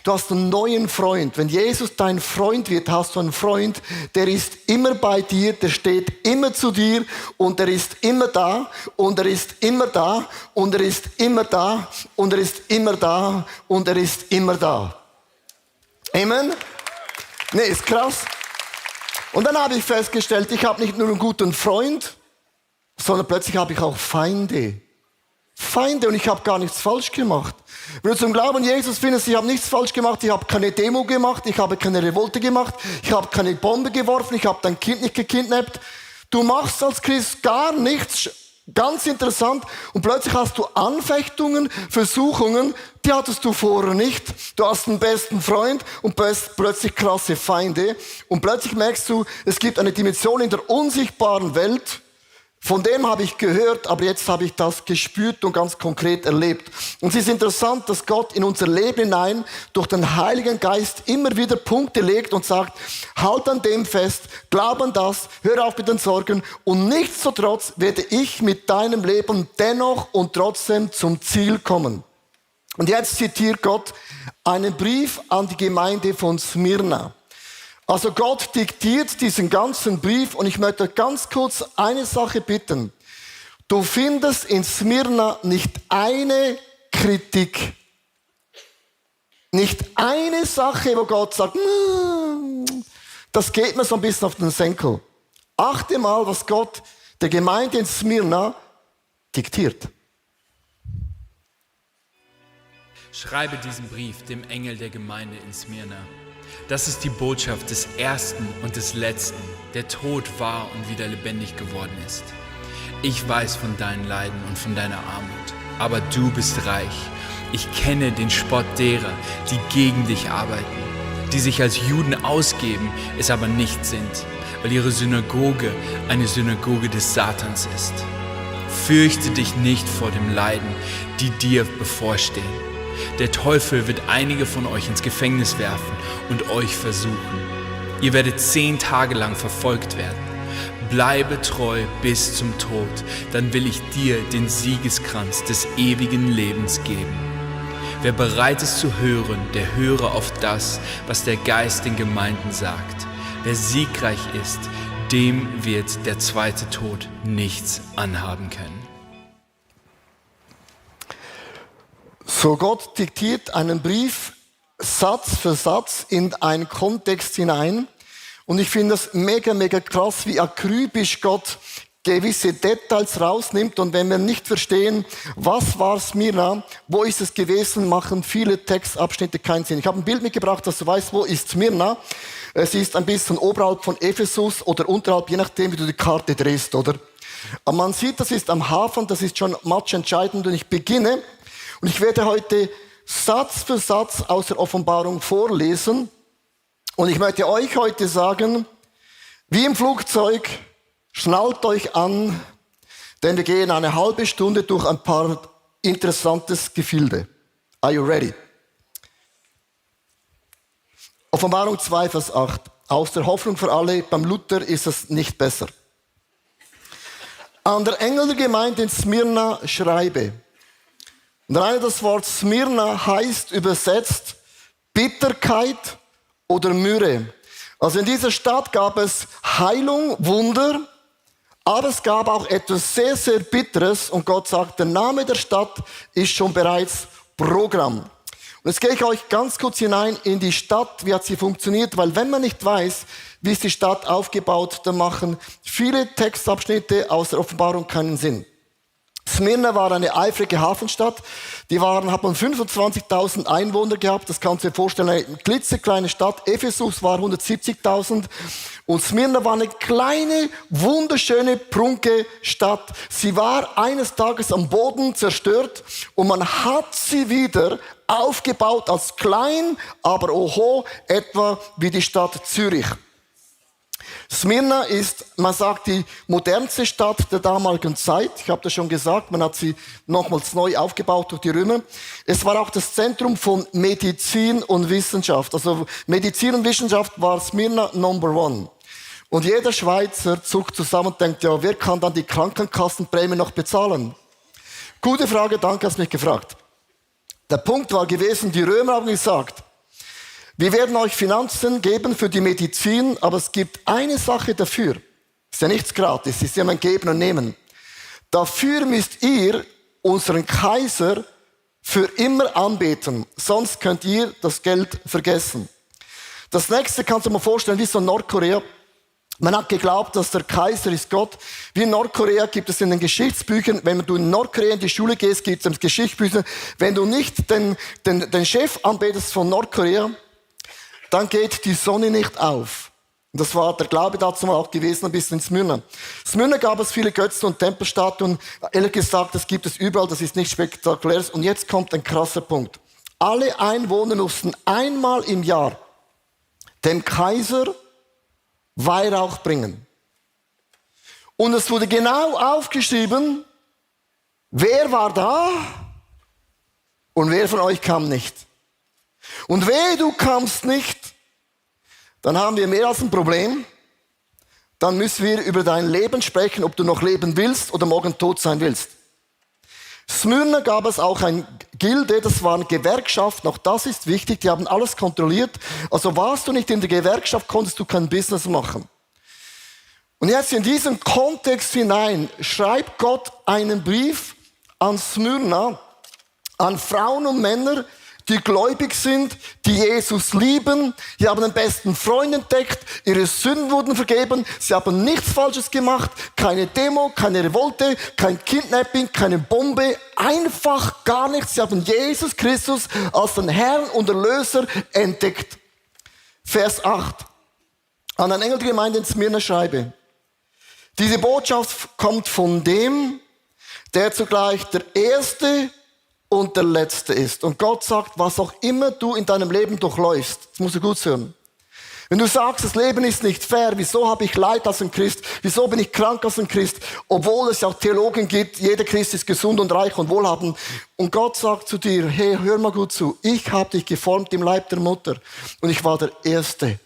Du hast einen neuen Freund. Wenn Jesus dein Freund wird, hast du einen Freund, der ist immer bei dir, der steht immer zu dir und er ist immer da und er ist immer da und er ist immer da und er ist immer da und er ist immer da. Amen? Nee, ist krass. Und dann habe ich festgestellt, ich habe nicht nur einen guten Freund, sondern plötzlich habe ich auch Feinde. Feinde und ich habe gar nichts falsch gemacht. Wenn du zum Glauben Jesus findest, ich habe nichts falsch gemacht, ich habe keine Demo gemacht, ich habe keine Revolte gemacht, ich habe keine Bombe geworfen, ich habe dein Kind nicht gekidnappt. Du machst als Christ gar nichts, ganz interessant, und plötzlich hast du Anfechtungen, Versuchungen, die hattest du vorher nicht. Du hast einen besten Freund und plötzlich krasse Feinde und plötzlich merkst du, es gibt eine Dimension in der unsichtbaren Welt. Von dem habe ich gehört, aber jetzt habe ich das gespürt und ganz konkret erlebt. Und es ist interessant, dass Gott in unser Leben hinein durch den Heiligen Geist immer wieder Punkte legt und sagt, halt an dem fest, glaub an das, hör auf mit den Sorgen und nichtsdestotrotz werde ich mit deinem Leben dennoch und trotzdem zum Ziel kommen. Und jetzt zitiert Gott einen Brief an die Gemeinde von Smyrna. Also Gott diktiert diesen ganzen Brief und ich möchte ganz kurz eine Sache bitten. Du findest in Smyrna nicht eine Kritik. Nicht eine Sache, wo Gott sagt, das geht mir so ein bisschen auf den Senkel. Achte mal, was Gott der Gemeinde in Smyrna diktiert. Schreibe diesen Brief dem Engel der Gemeinde in Smyrna. Das ist die Botschaft des Ersten und des Letzten, der tot war und wieder lebendig geworden ist. Ich weiß von deinen Leiden und von deiner Armut, aber du bist reich. Ich kenne den Spott derer, die gegen dich arbeiten, die sich als Juden ausgeben, es aber nicht sind, weil ihre Synagoge eine Synagoge des Satans ist. Fürchte dich nicht vor dem Leiden, die dir bevorstehen. Der Teufel wird einige von euch ins Gefängnis werfen und euch versuchen. Ihr werdet 10 Tage lang verfolgt werden. Bleibe treu bis zum Tod, dann will ich dir den Siegeskranz des ewigen Lebens geben. Wer bereit ist zu hören, der höre auf das, was der Geist den Gemeinden sagt. Wer siegreich ist, dem wird der zweite Tod nichts anhaben können. So, Gott diktiert einen Brief Satz für Satz in einen Kontext hinein. Und ich finde das mega, mega krass, wie akribisch Gott gewisse Details rausnimmt. Und wenn wir nicht verstehen, was war Smyrna, wo ist es gewesen, machen viele Textabschnitte keinen Sinn. Ich habe ein Bild mitgebracht, dass du weißt, wo ist Smyrna. Es ist ein bisschen oberhalb von Ephesus oder unterhalb, je nachdem, wie du die Karte drehst, oder? Aber man sieht, das ist am Hafen, das ist schon match entscheidend. Und ich beginne. Und ich werde heute Satz für Satz aus der Offenbarung vorlesen. Und ich möchte euch heute sagen, wie im Flugzeug, schnallt euch an, denn wir gehen eine halbe Stunde durch ein paar interessantes Gefilde. Are you ready? Offenbarung 2, Vers 8. Aus der Hoffnung für alle, beim Luther ist es nicht besser. An der Engel der Gemeinde in Smyrna schreibe. Und alleine das Wort Smyrna heißt übersetzt Bitterkeit oder Myrrhe. Also in dieser Stadt gab es Heilung, Wunder, aber es gab auch etwas sehr, sehr Bitteres. Und Gott sagt, der Name der Stadt ist schon bereits Programm. Und jetzt gehe ich euch ganz kurz hinein in die Stadt, wie hat sie funktioniert, weil wenn man nicht weiß, wie ist die Stadt aufgebaut, dann machen viele Textabschnitte aus der Offenbarung keinen Sinn. Smyrna war eine eifrige Hafenstadt. Die haben 25.000 Einwohner gehabt. Das kannst du dir vorstellen, eine klitzekleine Stadt. Ephesus war 170.000. Und Smyrna war eine kleine, wunderschöne, prunke Stadt. Sie war eines Tages am Boden zerstört und man hat sie wieder aufgebaut als klein, aber oho, etwa wie die Stadt Zürich. Smyrna ist, man sagt, die modernste Stadt der damaligen Zeit. Ich habe das schon gesagt, man hat sie nochmals neu aufgebaut durch die Römer. Es war auch das Zentrum von Medizin und Wissenschaft. Also Medizin und Wissenschaft war Smyrna Number One. Und jeder Schweizer zuckt zusammen und denkt, ja, wer kann dann die Krankenkassenprämie noch bezahlen? Gute Frage, danke, hast mich gefragt. Der Punkt war gewesen, die Römer haben gesagt, wir werden euch Finanzen geben für die Medizin, aber es gibt eine Sache dafür. Ist ja nichts gratis, ist ja ein Geben und Nehmen. Dafür müsst ihr unseren Kaiser für immer anbeten, sonst könnt ihr das Geld vergessen. Das nächste kannst du dir mal vorstellen, wie so Nordkorea. Man hat geglaubt, dass der Kaiser ist Gott. Wie in Nordkorea gibt es in den Geschichtsbüchern, wenn du in Nordkorea in die Schule gehst, gibt es Geschichtsbücher, wenn du nicht den Chef anbetest von Nordkorea, dann geht die Sonne nicht auf. Und das war der Glaube dazu mal auch gewesen, ein bisschen in Smyrna. Smyrna gab es viele Götzen und Tempelstatuen. Ehrlich gesagt, das gibt es überall, das ist nicht spektakulär. Und jetzt kommt ein krasser Punkt. Alle Einwohner mussten einmal im Jahr dem Kaiser Weihrauch bringen. Und es wurde genau aufgeschrieben, wer war da und wer von euch kam nicht. Und wehe, du kamst nicht, dann haben wir mehr als ein Problem. Dann müssen wir über dein Leben sprechen, ob du noch leben willst oder morgen tot sein willst. Smyrna gab es auch ein Gilde, das war eine Gewerkschaft, auch das ist wichtig, die haben alles kontrolliert. Also warst du nicht in der Gewerkschaft, konntest du kein Business machen. Und jetzt in diesen Kontext hinein schreibt Gott einen Brief an Smyrna, an Frauen und Männer, die gläubig sind, die Jesus lieben, die haben den besten Freund entdeckt, ihre Sünden wurden vergeben, sie haben nichts Falsches gemacht, keine Demo, keine Revolte, kein Kidnapping, keine Bombe, einfach gar nichts. Sie haben Jesus Christus als den Herrn und Erlöser entdeckt. Vers 8. An einen Engel der Gemeinde in Smyrna schreibe: Diese Botschaft kommt von dem, der zugleich der Erste und der Letzte ist. Und Gott sagt, was auch immer du in deinem Leben durchläufst, das musst du gut hören. Wenn du sagst, das Leben ist nicht fair, wieso habe ich Leid als ein Christ, wieso bin ich krank als ein Christ, obwohl es ja auch Theologen gibt, jeder Christ ist gesund und reich und wohlhabend. Und Gott sagt zu dir, hey, hör mal gut zu, ich habe dich geformt im Leib der Mutter und ich war der Erste.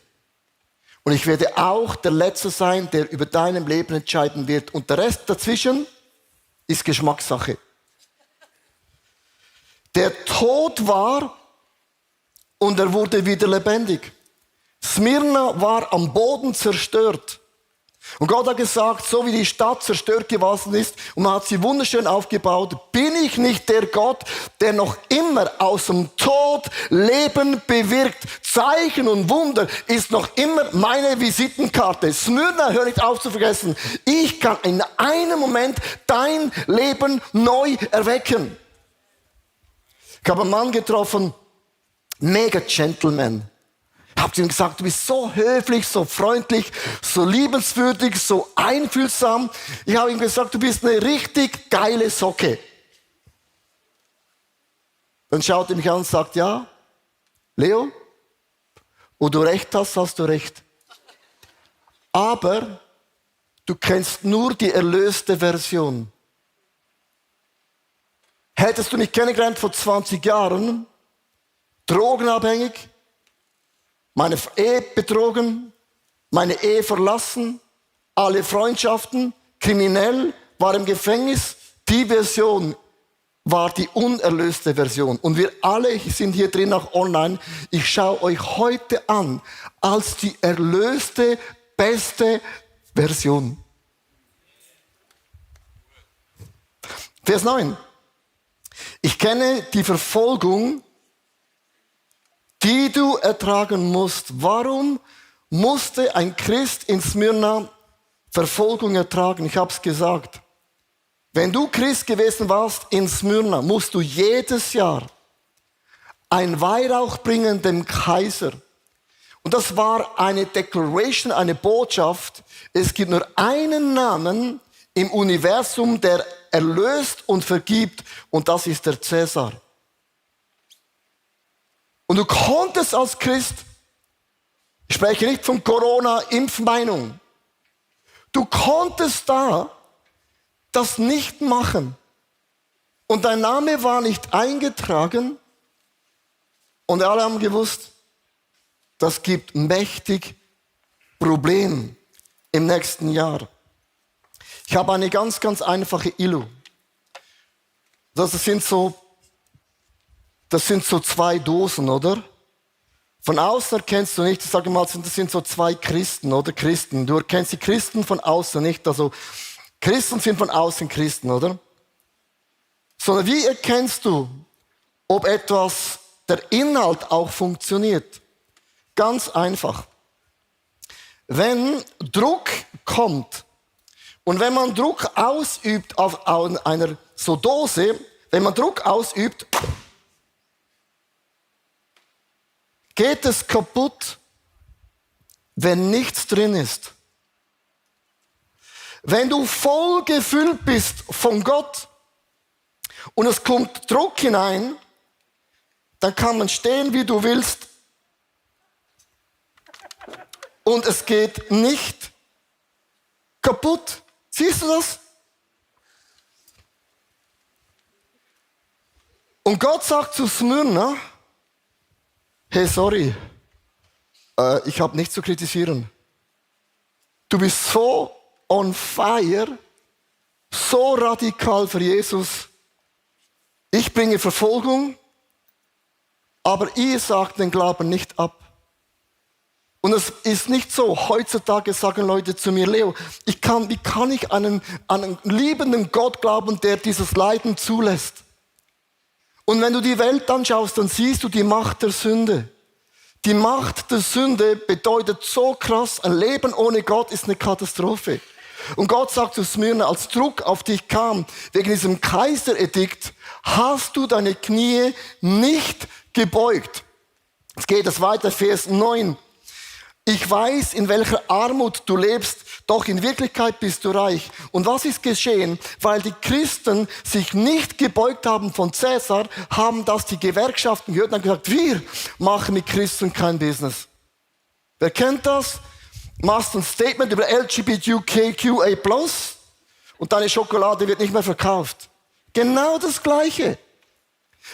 Und ich werde auch der Letzte sein, der über deinem Leben entscheiden wird. Und der Rest dazwischen ist Geschmackssache. Der Tod war und er wurde wieder lebendig. Smyrna war am Boden zerstört. Und Gott hat gesagt, so wie die Stadt zerstört gewesen ist und man hat sie wunderschön aufgebaut, bin ich nicht der Gott, der noch immer aus dem Tod Leben bewirkt. Zeichen und Wunder ist noch immer meine Visitenkarte. Smyrna, hör nicht auf zu vergessen. Ich kann in einem Moment dein Leben neu erwecken. Ich habe einen Mann getroffen, mega Gentleman. Ich habe ihm gesagt, du bist so höflich, so freundlich, so liebenswürdig, so einfühlsam. Ich habe ihm gesagt, du bist eine richtig geile Socke. Dann schaut er mich an und sagt, ja, Leo, wo du recht hast, hast du recht. Aber du kennst nur die erlöste Version. Hättest du mich kennengelernt vor 20 Jahren, drogenabhängig, meine Ehe betrogen, meine Ehe verlassen, alle Freundschaften, kriminell, war im Gefängnis, die Version war die unerlöste Version. Und wir alle sind hier drin auch online. Ich schaue euch heute an als die erlöste, beste Version. Vers 9. Ich kenne die Verfolgung, die du ertragen musst. Warum musste ein Christ in Smyrna Verfolgung ertragen? Ich habe es gesagt. Wenn du Christ gewesen warst in Smyrna, musst du jedes Jahr ein Weihrauch bringen dem Kaiser. Und das war eine Declaration, eine Botschaft. Es gibt nur einen Namen im Universum, der erlöst und vergibt, und das ist der Cäsar. Und du konntest als Christ, ich spreche nicht von Corona-Impfmeinung, du konntest da das nicht machen. Und dein Name war nicht eingetragen und alle haben gewusst, das gibt mächtig Problem im nächsten Jahr. Ich habe eine ganz, ganz einfache Illu. Das sind so 2 Dosen, oder? Von außen erkennst du nicht, ich sage mal, das sind so zwei Christen oder Christen. Du erkennst die Christen von außen nicht. Also Christen sind von außen Christen, oder? Sondern wie erkennst du, ob etwas, der Inhalt auch funktioniert? Ganz einfach. Wenn Druck kommt und wenn man Druck ausübt auf einer so Dose, wenn man Druck ausübt, geht es kaputt, wenn nichts drin ist. Wenn du voll gefüllt bist von Gott und es kommt Druck hinein, dann kann man stehen, wie du willst, und es geht nicht kaputt. Siehst du das? Und Gott sagt zu Smyrna, hey, sorry, ich habe nichts zu kritisieren. Du bist so on fire, so radikal für Jesus. Ich bringe Verfolgung, aber ihr sagt den Glauben nicht ab. Und es ist nicht so, heutzutage sagen Leute zu mir, Leo, wie kann ich an einen liebenden Gott glauben, der dieses Leiden zulässt? Und wenn du die Welt anschaust, dann siehst du die Macht der Sünde. Die Macht der Sünde bedeutet so krass, ein Leben ohne Gott ist eine Katastrophe. Und Gott sagt zu Smyrna, als Druck auf dich kam, wegen diesem Kaiseredikt, hast du deine Knie nicht gebeugt. Jetzt geht es weiter, Vers 9. Ich weiß, in welcher Armut du lebst, doch in Wirklichkeit bist du reich. Und was ist geschehen? Weil die Christen sich nicht gebeugt haben von Cäsar, haben das die Gewerkschaften gehört und haben gesagt, wir machen mit Christen kein Business. Wer kennt das? Machst ein Statement über LGBTQIA+, und deine Schokolade wird nicht mehr verkauft. Genau das Gleiche.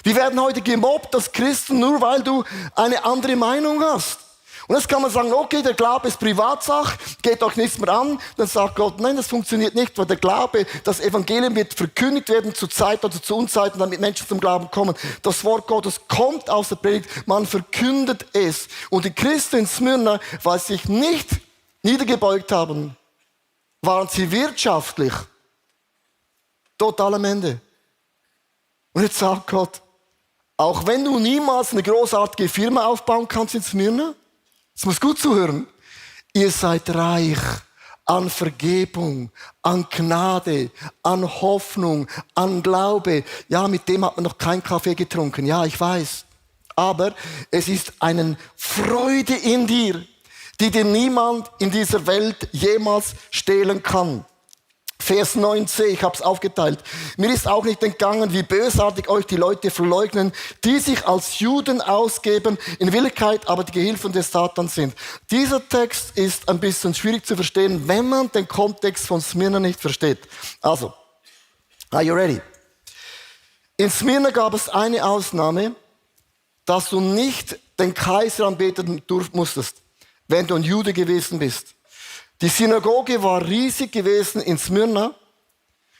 Wir werden heute gemobbt als Christen, nur weil du eine andere Meinung hast. Und jetzt kann man sagen, okay, der Glaube ist Privatsache, geht euch nichts mehr an. Dann sagt Gott, nein, das funktioniert nicht, weil der Glaube, das Evangelium wird verkündigt werden zu Zeit oder zu Unzeiten, damit Menschen zum Glauben kommen. Das Wort Gottes kommt aus der Predigt, man verkündet es. Und die Christen in Smyrna, weil sie sich nicht niedergebeugt haben, waren sie wirtschaftlich total am Ende. Und jetzt sagt Gott, auch wenn du niemals eine großartige Firma aufbauen kannst in Smyrna, es muss gut zuhören, ihr seid reich an Vergebung, an Gnade, an Hoffnung, an Glaube. Ja, mit dem hat man noch keinen Kaffee getrunken, ja, ich weiß. Aber es ist eine Freude in dir, die dir niemand in dieser Welt jemals stehlen kann. Vers 9c, ich habe es aufgeteilt. Mir ist auch nicht entgangen, wie bösartig euch die Leute verleugnen, die sich als Juden ausgeben, in Wirklichkeit aber die Gehilfen des Satans sind. Dieser Text ist ein bisschen schwierig zu verstehen, wenn man den Kontext von Smyrna nicht versteht. Also, are you ready? In Smyrna gab es eine Ausnahme, dass du nicht den Kaiser anbeten musstest, wenn du ein Jude gewesen bist. Die Synagoge war riesig gewesen in Smyrna.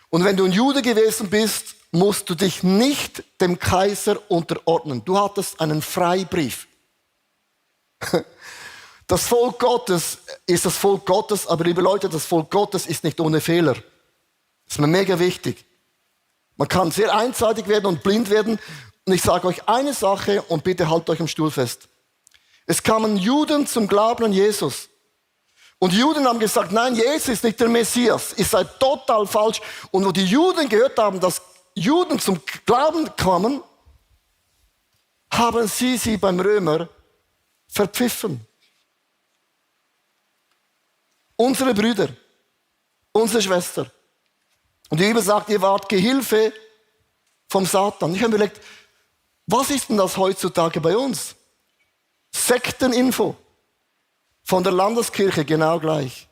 Und wenn du ein Jude gewesen bist, musst du dich nicht dem Kaiser unterordnen. Du hattest einen Freibrief. Das Volk Gottes ist das Volk Gottes, aber liebe Leute, das Volk Gottes ist nicht ohne Fehler. Das ist mir mega wichtig. Man kann sehr einseitig werden und blind werden. Und ich sage euch eine Sache und bitte haltet euch am Stuhl fest. Es kamen Juden zum Glauben an Jesus. Und die Juden haben gesagt, nein, Jesus ist nicht der Messias. Ihr seid total falsch. Und wo die Juden gehört haben, dass Juden zum Glauben kamen, haben sie beim Römer verpfiffen. Unsere Brüder, unsere Schwester. Und die Bibel sagt, ihr wart Gehilfe vom Satan. Ich habe mir überlegt, was ist denn das heutzutage bei uns? Sekteninfo. Von der Landeskirche genau gleich.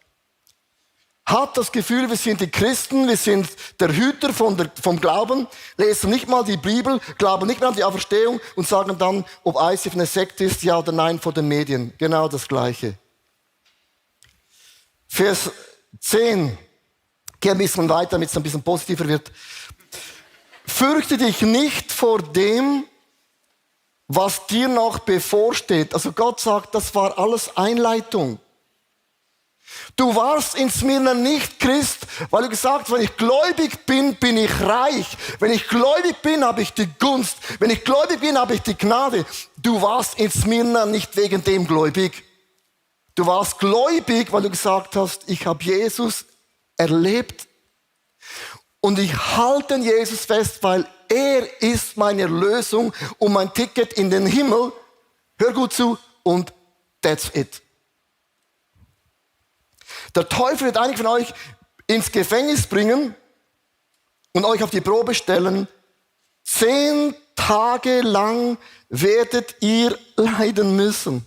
Hat das Gefühl, wir sind die Christen, wir sind der Hüter vom Glauben, lesen nicht mal die Bibel, glauben nicht mehr an die Auferstehung und sagen dann, ob ICF eine Sekte ist, ja oder nein, vor den Medien. Genau das Gleiche. Vers 10. Geh ein bisschen weiter, damit es ein bisschen positiver wird. Fürchte dich nicht vor dem, was dir noch bevorsteht. Also Gott sagt, das war alles Einleitung. Du warst in Smyrna nicht Christ, weil du gesagt hast, wenn ich gläubig bin, bin ich reich. Wenn ich gläubig bin, habe ich die Gunst. Wenn ich gläubig bin, habe ich die Gnade. Du warst in Smyrna nicht wegen dem gläubig. Du warst gläubig, weil du gesagt hast, ich habe Jesus erlebt. Und ich halte an Jesus fest, weil er ist meine Erlösung und mein Ticket in den Himmel. Hör gut zu und that's it. Der Teufel wird einige von euch ins Gefängnis bringen und euch auf die Probe stellen. 10 Tage lang werdet ihr leiden müssen.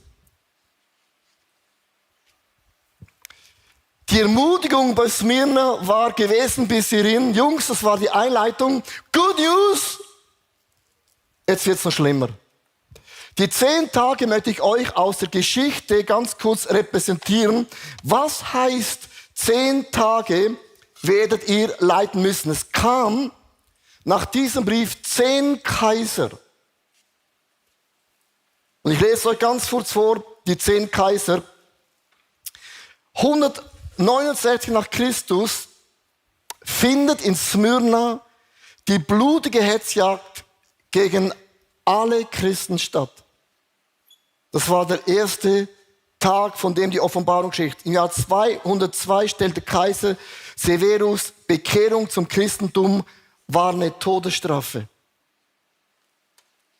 Die Ermutigung bei Smyrna war gewesen bis hierhin. Jungs, das war die Einleitung. Good News! Jetzt wird es noch schlimmer. Die 10 Tage möchte ich euch aus der Geschichte ganz kurz repräsentieren. Was heißt 10 Tage werdet ihr leiden müssen? Es kam nach diesem Brief 10 Kaiser. Und ich lese euch ganz kurz vor, die 10 Kaiser. 169 nach Christus findet in Smyrna die blutige Hetzjagd gegen alle Christen statt. Das war der erste Tag, von dem die Offenbarung spricht. Im Jahr 202 stellte Kaiser Severus Bekehrung zum Christentum war eine Todesstrafe.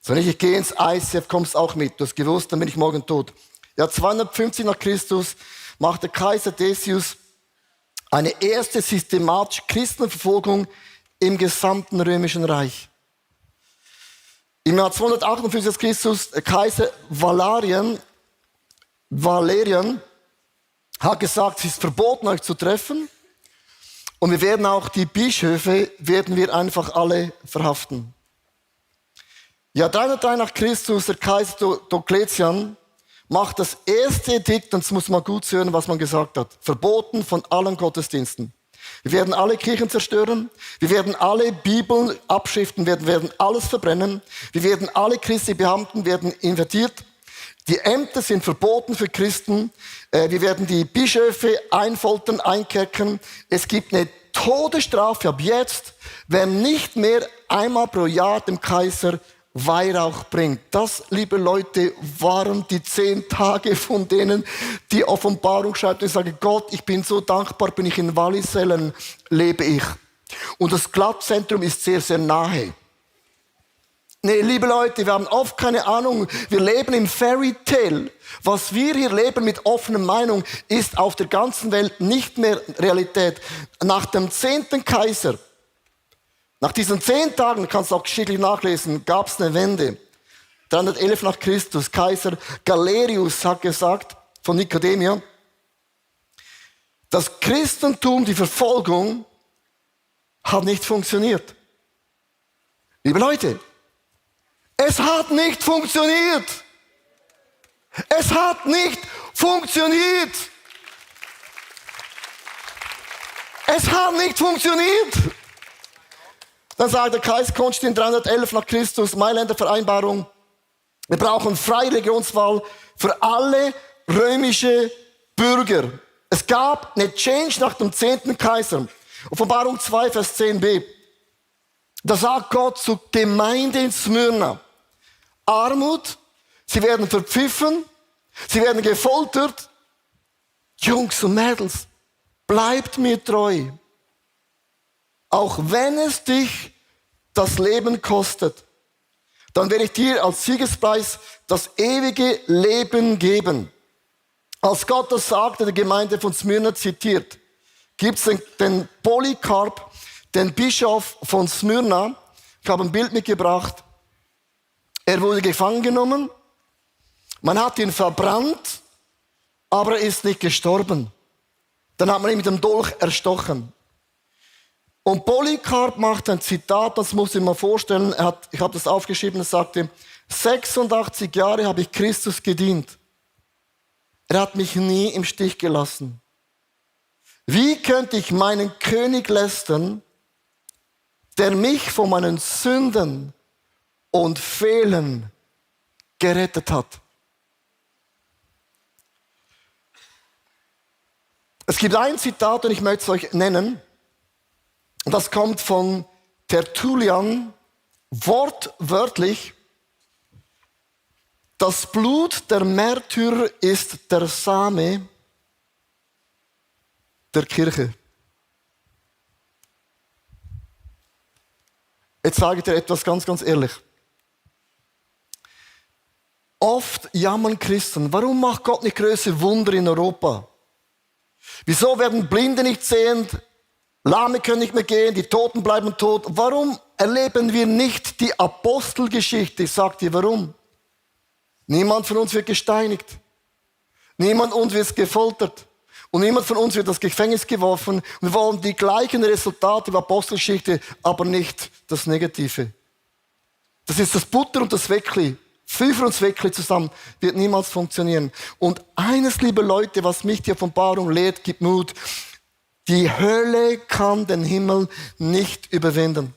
So nicht, ich gehe ins ICF, kommst auch mit. Du hast gewusst, dann bin ich morgen tot. Ja, 250 nach Christus machte Kaiser Decius eine erste systematische Christenverfolgung im gesamten römischen Reich. Im Jahr 258 nach Christus, Kaiser Valerian hat gesagt, es ist verboten, euch zu treffen. Und wir werden auch die Bischöfe, werden wir einfach alle verhaften. Ja, 303 nach Christus, der Kaiser Diokletian macht das erste Edikt, und das muss man gut hören, was man gesagt hat. Verboten von allen Gottesdiensten. Wir werden alle Kirchen zerstören. Wir werden alle Bibeln abschriften, werden alles verbrennen. Wir werden alle christlichen Beamten werden invertiert. Die Ämter sind verboten für Christen. Wir werden die Bischöfe einfoltern, einkerkern. Es gibt eine Todesstrafe ab jetzt, wer nicht mehr einmal pro Jahr dem Kaiser Weihrauch bringt. Das, liebe Leute, waren die 10 Tage, von denen die Offenbarung schreibt. Ich sage, Gott, ich bin so dankbar, bin ich in Wallisellen, lebe ich. Und das Glattzentrum ist sehr, sehr nahe. Nee, liebe Leute, wir haben oft keine Ahnung, wir leben im Fairy Tale. Was wir hier leben mit offener Meinung, ist auf der ganzen Welt nicht mehr Realität. Nach dem 10. Kaiser, nach diesen 10 Tagen, kannst du auch geschichtlich nachlesen, gab es eine Wende. 311 nach Christus, Kaiser Galerius hat gesagt, von Nikodemia, das Christentum, die Verfolgung, hat nicht funktioniert. Liebe Leute, es hat nicht funktioniert. Es hat nicht funktioniert. Es hat nicht funktioniert. Dann sagt der Kaiser Konstantin 311 nach Christus, Mailänder Vereinbarung, wir brauchen freie Religionswahl für alle römische Bürger. Es gab eine Change nach dem 10. Kaiser. Offenbarung 2, Vers 10b. Da sagt Gott zur Gemeinde in Smyrna, Armut, sie werden verpfiffen, sie werden gefoltert. Jungs und Mädels, bleibt mir treu. Auch wenn es dich das Leben kostet, dann werde ich dir als Siegespreis das ewige Leben geben. Als Gott das sagte, der Gemeinde von Smyrna zitiert, gibt es den Polycarp, den Bischof von Smyrna. Ich habe ein Bild mitgebracht. Er wurde gefangen genommen. Man hat ihn verbrannt, aber er ist nicht gestorben. Dann hat man ihn mit dem Dolch erstochen. Und Polycarp macht ein Zitat, das muss ich mir vorstellen. Ich habe das aufgeschrieben, er sagte, 86 Jahre habe ich Christus gedient. Er hat mich nie im Stich gelassen. Wie könnte ich meinen König lästern, der mich von meinen Sünden und Fehlern gerettet hat. Es gibt ein Zitat, und ich möchte es euch nennen. Das kommt von Tertullian, wortwörtlich: Das Blut der Märtyrer ist der Same der Kirche. Jetzt sage ich dir etwas ganz, ganz ehrlich. Oft jammern Christen, warum macht Gott nicht größere Wunder in Europa? Wieso werden Blinde nicht sehend, Lahme können nicht mehr gehen, die Toten bleiben tot? Warum erleben wir nicht die Apostelgeschichte? Ich sage dir warum. Niemand von uns wird gesteinigt. Niemand von uns wird gefoltert. Und niemand von uns wird ins Gefängnis geworfen. Wir wollen die gleichen Resultate der Apostelgeschichte, aber nicht das Negative. Das ist das Butter und das Weckli. Pfeffer und Weckli zusammen wird niemals funktionieren. Und eines, liebe Leute, was mich die Offenbarung lehrt, gibt Mut. Die Hölle kann den Himmel nicht überwinden.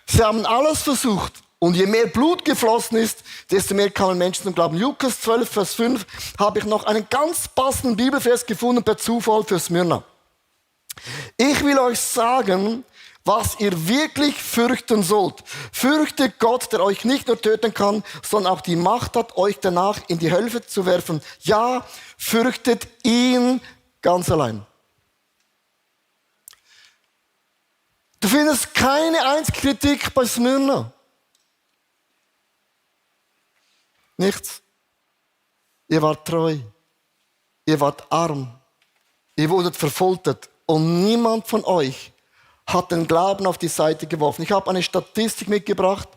Sie haben alles versucht. Und je mehr Blut geflossen ist, desto mehr kamen Menschen zum Glauben. Lukas 12, Vers 5 habe ich noch einen ganz passenden Bibelvers gefunden per Zufall für Smyrna. Ich will euch sagen, was ihr wirklich fürchten sollt. Fürchtet Gott, der euch nicht nur töten kann, sondern auch die Macht hat, euch danach in die Hölle zu werfen. Ja, fürchtet ihn ganz allein. Du findest keine einzige Kritik bei Smyrna. Nichts. Ihr wart treu. Ihr wart arm. Ihr wurdet verfolgt. Und niemand von euch hat den Glauben auf die Seite geworfen. Ich habe eine Statistik mitgebracht.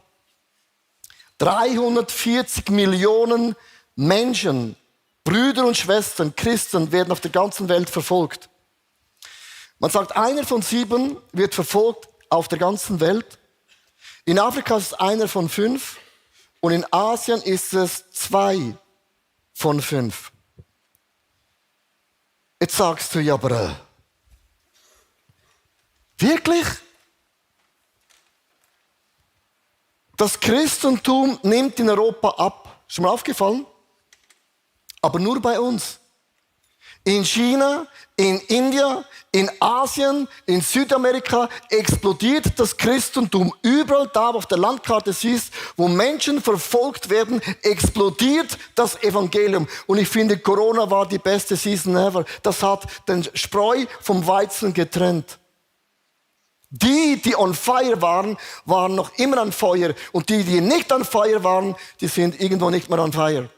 340 Millionen Menschen, Brüder und Schwestern, Christen, werden auf der ganzen Welt verfolgt. Man sagt, 1 von 7 wird verfolgt auf der ganzen Welt. In Afrika ist es 1 von 5. Und in Asien ist es 2 von 5. Jetzt sagst du, ja, aber wirklich? Das Christentum nimmt in Europa ab. Ist schon mal aufgefallen? Aber nur bei uns. In China, in Indien, in Asien, in Südamerika explodiert das Christentum. Überall da, wo auf der Landkarte siehst, wo Menschen verfolgt werden, explodiert das Evangelium. Und ich finde, Corona war die beste Season ever. Das hat den Spreu vom Weizen getrennt. Die on fire waren, waren noch immer on fire. Und die nicht on fire waren, die sind irgendwo nicht mehr on fire.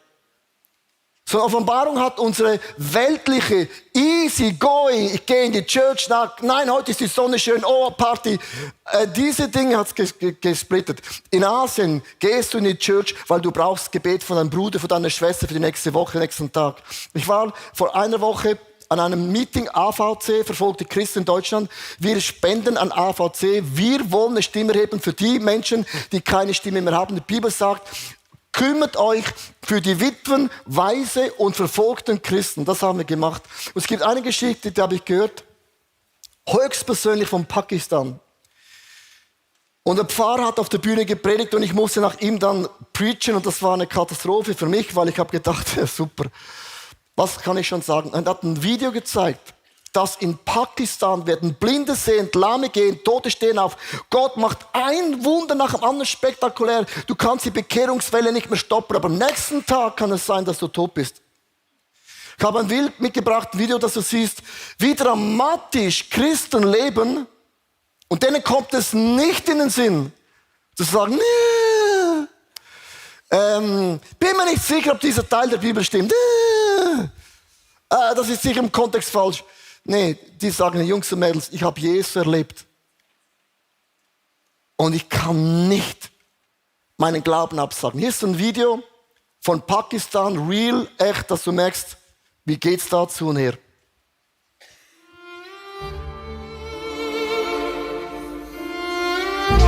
So eine Offenbarung hat unsere weltliche, easy going, ich gehe in die Church, nein, heute ist die Sonne schön, oh, Party. Diese Dinge hat es gesplittet. In Asien gehst du in die Church, weil du brauchst Gebet von deinem Bruder, von deiner Schwester für die nächste Woche, nächsten Tag. Ich war vor einer Woche an einem Meeting AVC, verfolgte Christen in Deutschland. Wir spenden an AVC. Wir wollen eine Stimme heben für die Menschen, die keine Stimme mehr haben. Die Bibel sagt, kümmert euch für die Witwen, Waise und verfolgten Christen. Das haben wir gemacht. Und es gibt eine Geschichte, die habe ich gehört, höchstpersönlich von Pakistan. Und der Pfarrer hat auf der Bühne gepredigt und ich musste nach ihm dann preachen und das war eine Katastrophe für mich, weil ich habe gedacht, ja, super, was kann ich schon sagen? Und er hat ein Video gezeigt, dass in Pakistan werden Blinde sehen, Lahme gehen, Tote stehen auf. Gott macht ein Wunder nach dem anderen spektakulär. Du kannst die Bekehrungswelle nicht mehr stoppen, aber am nächsten Tag kann es sein, dass du tot bist. Ich habe ein Bild mitgebracht, ein Video, das du siehst, wie dramatisch Christen leben und denen kommt es nicht in den Sinn, zu sagen, bin mir nicht sicher, ob dieser Teil der Bibel stimmt. Das ist sicher im Kontext falsch. Nee, die sagen, Jungs und Mädels, ich habe Jesus erlebt. Und ich kann nicht meinen Glauben absagen. Hier ist ein Video von Pakistan, real, echt, dass du merkst, wie geht's da zu und her.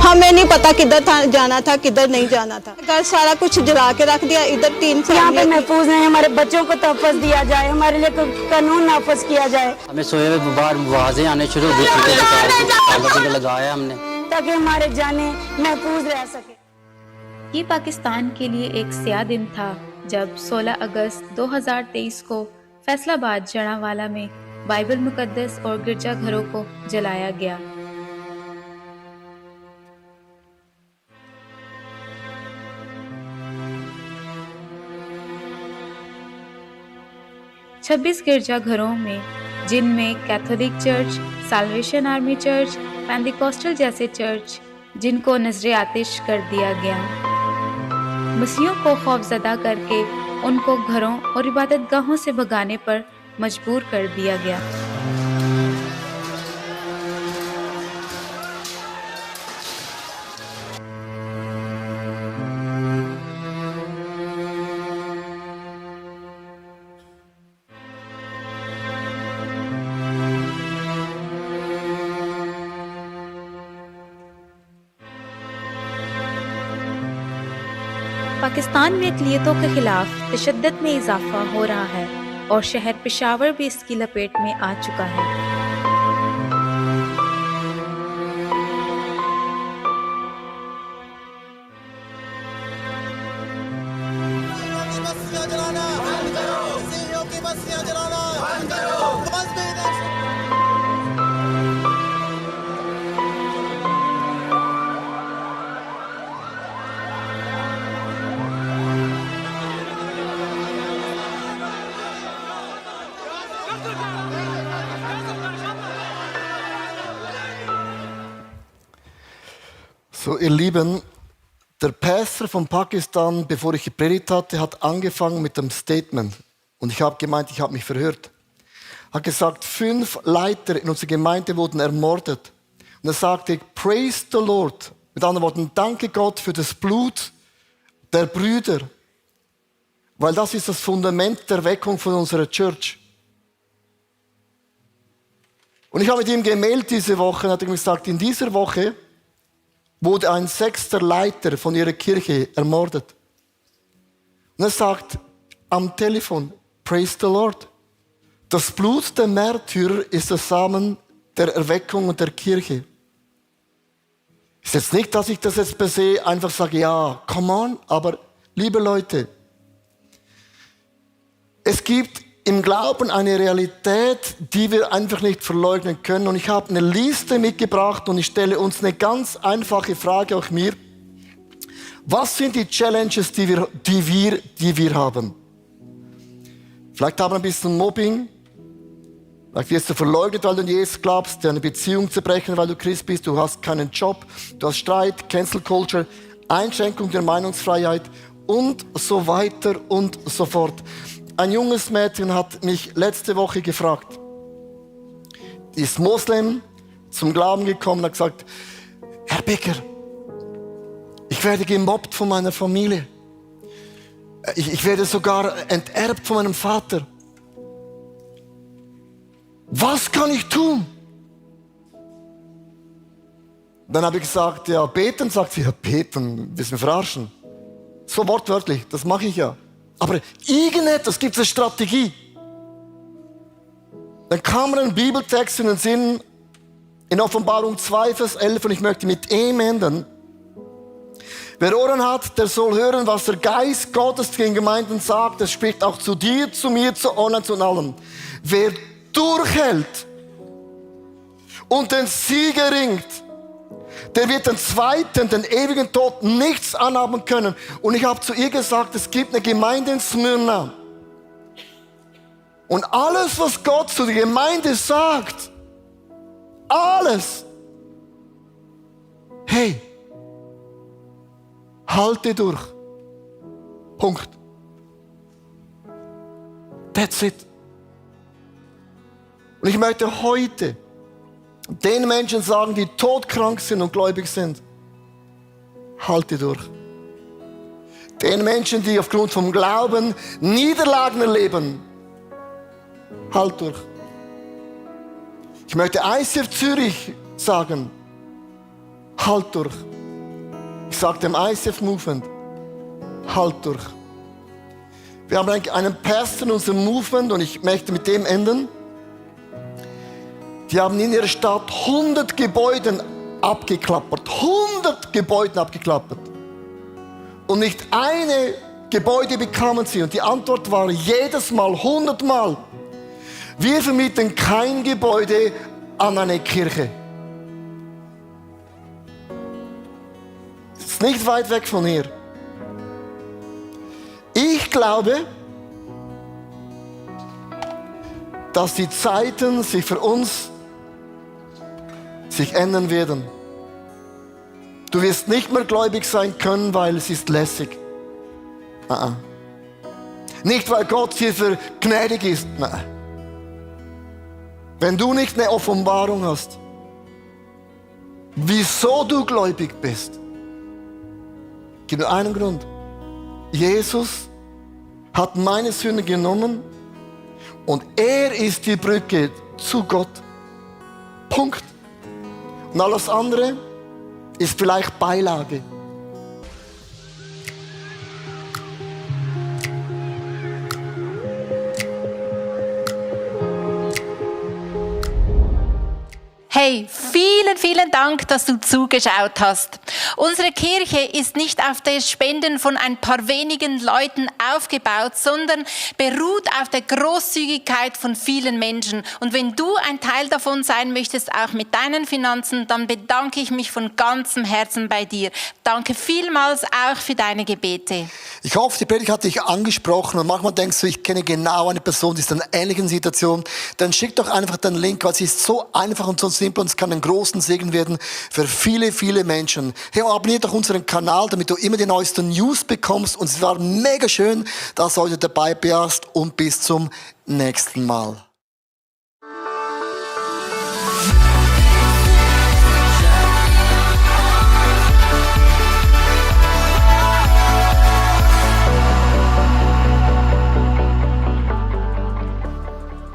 हमें नहीं पता किधर जाना था किधर नहीं जाना था घर सारा कुछ जला के रख दिया इधर 3 साल यहाँ पे महफूज नहीं हमारे बच्चों को तहफ़्फ़ुज़ दिया जाए हमारे लिए कानून नाफज किया जाए हमें सोए हुए बाहर आवाजें आने शुरू हो गई लगाया हमने ताकि हमारे जाने महफूज रह सके ये पाकिस्तान के लिए एक स्याह दिन था जब 16 अगस्त 2023 को फैसलाबाद जड़ावाला में बाइबल मुकद्दस और गिरजाघरों को जलाया गया। छब्बीस गिरजाघरों में, जिनमें Catholic church, Salvation Army church, Pentecostal जैसे चर्च, जिनको नजरे आतिश कर दिया गया। मसीहियों को खौफजदा करके उनको घरों और इबादतगाहों से भगाने पर मजबूर कर दिया गया। पाकिस्तान में अक़लियतों के खिलाफ तशद्दुद में इजाफा हो रहा है और शहर पेशावर भी इसकी लपेट में आ चुका है। So, ihr Lieben, der Pastor von Pakistan, bevor ich gepredigt hatte, hat angefangen mit einem Statement. Und ich habe gemeint, ich habe mich verhört. Er hat gesagt, 5 Leiter in unserer Gemeinde wurden ermordet. Und er sagte, praise the Lord. Mit anderen Worten, danke Gott für das Blut der Brüder. Weil das ist das Fundament der Weckung von unserer Church. Und ich habe mit ihm gemeldet diese Woche und hat ihm gesagt, in dieser Woche wurde ein 6. Leiter von ihrer Kirche ermordet. Und er sagt am Telefon, praise the Lord. Das Blut der Märtyrer ist der Samen der Erweckung und der Kirche. Ist jetzt nicht, dass ich das jetzt per se einfach sage, ja, come on, aber liebe Leute, es gibt im Glauben eine Realität, die wir einfach nicht verleugnen können. Und ich habe eine Liste mitgebracht und ich stelle uns eine ganz einfache Frage, auch mir. Was sind die Challenges, die wir haben? Vielleicht haben wir ein bisschen Mobbing. Vielleicht wirst du verleugnet, weil du an Jesus glaubst, dir eine Beziehung zerbrechen, weil du Christ bist, du hast keinen Job, du hast Streit, Cancel Culture, Einschränkung der Meinungsfreiheit und so weiter und so fort. Ein junges Mädchen hat mich letzte Woche gefragt. Die ist Moslem, zum Glauben gekommen, hat gesagt, Herr Becker, ich werde gemobbt von meiner Familie. Ich werde sogar enterbt von meinem Vater. Was kann ich tun? Dann habe ich gesagt, ja, beten. Sagt sie, ja, beten, willst du mich verarschen? So wortwörtlich, das mache ich ja. Aber irgendetwas gibt es eine Strategie. Dann kam mir ein Bibeltext in den Sinn, in Offenbarung 2, Vers 11, und ich möchte mit ihm enden. Wer Ohren hat, der soll hören, was der Geist Gottes den Gemeinden sagt. Das spricht auch zu dir, zu mir, zu uns und allen. Wer durchhält und den Sieg erringt, der wird den zweiten, den ewigen Tod nichts anhaben können. Und ich habe zu ihr gesagt, es gibt eine Gemeinde in Smyrna. Und alles, was Gott zu der Gemeinde sagt, alles, hey, halte durch. Punkt. That's it. Und ich möchte heute den Menschen sagen, die todkrank sind und gläubig sind, halte durch. Den Menschen, die aufgrund vom Glauben Niederlagen erleben, halt durch. Ich möchte ICF Zürich sagen, halt durch. Ich sage dem ICF Movement, halt durch. Wir haben einen Pastor in unserem Movement und ich möchte mit dem enden. Die haben in ihrer Stadt 100 Gebäude abgeklappert. 100 Gebäude abgeklappert. Und nicht eine Gebäude bekamen sie. Und die Antwort war jedes Mal, 100 Mal, wir vermieten kein Gebäude an eine Kirche. Es ist nicht weit weg von hier. Ich glaube, dass die Zeiten sich für uns ändern werden. Du wirst nicht mehr gläubig sein können, weil es ist lässig. Nicht, weil Gott dir für gnädig ist. Nein. Wenn du nicht eine Offenbarung hast, wieso du gläubig bist, gibt nur einen Grund. Jesus hat meine Sünde genommen und er ist die Brücke zu Gott. Punkt. Und alles andere ist vielleicht Beilage. Hey, vielen Dank, dass du zugeschaut hast. Unsere Kirche ist nicht auf der Spenden von ein paar wenigen Leuten aufgebaut, sondern beruht auf der Großzügigkeit von vielen Menschen. Und wenn du ein Teil davon sein möchtest, auch mit deinen Finanzen, dann bedanke ich mich von ganzem Herzen bei dir. Danke vielmals auch für deine Gebete. Ich hoffe, die Predigt hat dich angesprochen und manchmal denkst du, ich kenne genau eine Person, die ist in einer ähnlichen Situation. Dann schick doch einfach den Link, weil es ist so einfach und so simpel und es kann einen großen Segen werden für viele Menschen. Hey, abonniere doch unseren Kanal, damit du immer die neuesten News bekommst. Und es war mega schön, dass du heute dabei warst und bis zum nächsten Mal.